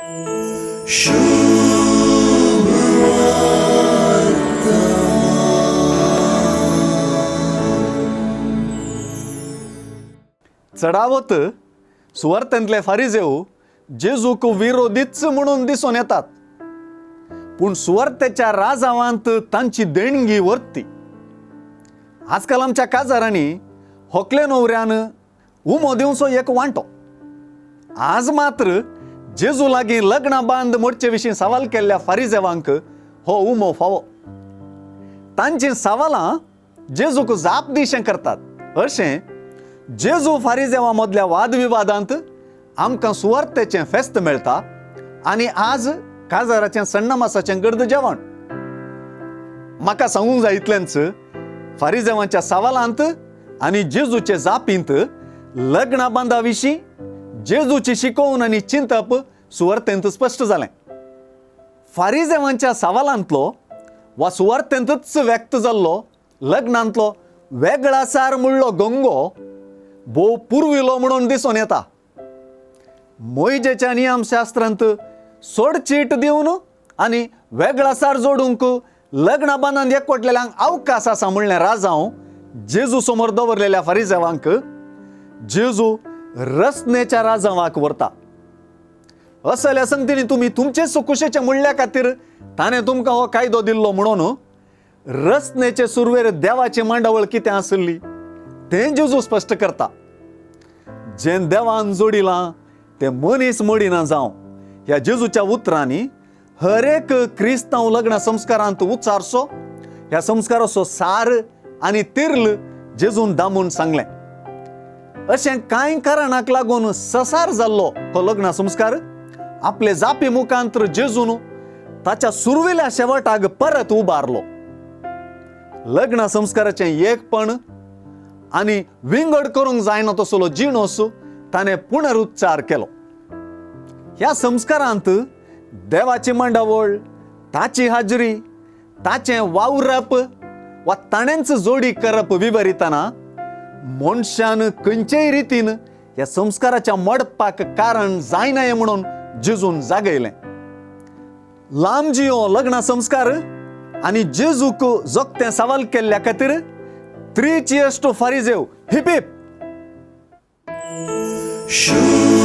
चडावत सुवार्थेंतले फारिजेव जेजूक विरोधीच म्हणून दिसून येतात, पूण सुवार्थेच्या राजावांत तांची देणगी वर्ती. आजकाल आमच्या काजारांनी होकले नवऱ्यान उमो दिवचो एक वांटो. आज मात्र जेजू लागीं लग्नां बांद मोडचे विशीं सवाल केल्ल्या फारिजेवांक हो उमो फावो. तांचीं सवालां जेजूक जाप दिशें करतात. अशें जेजू फारिजेवा मदल्या वादविवादांत आमकां सुवार्थेचें फेस्त मेळटा आनी आज काजाराचें सण्णमासाचें गर्द जेवण. म्हाका सांगूंक जाय इतलेंच, फारिजेवांच्या सवालांत आनी जेजूचे जापींत लग्ना बांदा विशीं जेजूची शिकोवन आनी चिंतप सुवार्थेंत स्पश्ट जालें. फारिजेवांच्या सवालांतलो वा सुवार्थेंतच व्यक्त जाल्लो लग्नांतलो वेगळासार म्हणलो गंगो भोव पुर्विलो म्हणून दिसून येता. मोयजेच्या नियमशास्त्रांत सोडचीट दिवन आनी वेगळासार जोडूंक लग्ना बांदान एकवटलेल्यांक अवकाश आसा म्हणलें राजांव जेजू समोर दवरलेल्या फारिजेवांक जेजू रसनेच्या राजांवाक व्हरता. असल्या संगतीनी तुमी तुमचे सुकुशेचे म्हणल्या खातीर ताणें तुमकां हो कायदो दिल्लो म्हणून रचनेचे सुरवेर देवाची मांडावळ कितें आसली तें जेजू स्पश्ट करता. जें देवान जोडिलां तें मनीस मोडिना जावं ह्या जेजूच्या उतरांनी हर एक क्रिस्तांव लग्न संस्कारांत उच्चारचो ह्या संस्काराचो सार आनी तिर्ल जेजून दामून सांगलें. अशें कांय कारणाक लागून ससार जाल्लो हो लग्न संस्कार आपले जापी मुखांत जेजून ताच्या सुरवेल्या शेवटाक परत उबारलो. लग्न संस्काराचें एकपण आनी विंगड करूंक जायना तसलो जिणोस ताणें पुनरुच्चार केलो. ह्या संस्कारांत देवाची मांडावळ, ताची हाजरी, ताचें वावरप वा ताणेंच जोडी करप विवरितना मनशान खंयचेय रितीन ह्या संस्काराच्या मोडपाक कारण जायना म्हणून जेजून जागयलें. लांब जियो लग्न संस्कार आनी जेजूक जोगतें सवाल केल्ल्या खातीर 3 चियर्स टू फारिजेव, हिप हिप. शुभ.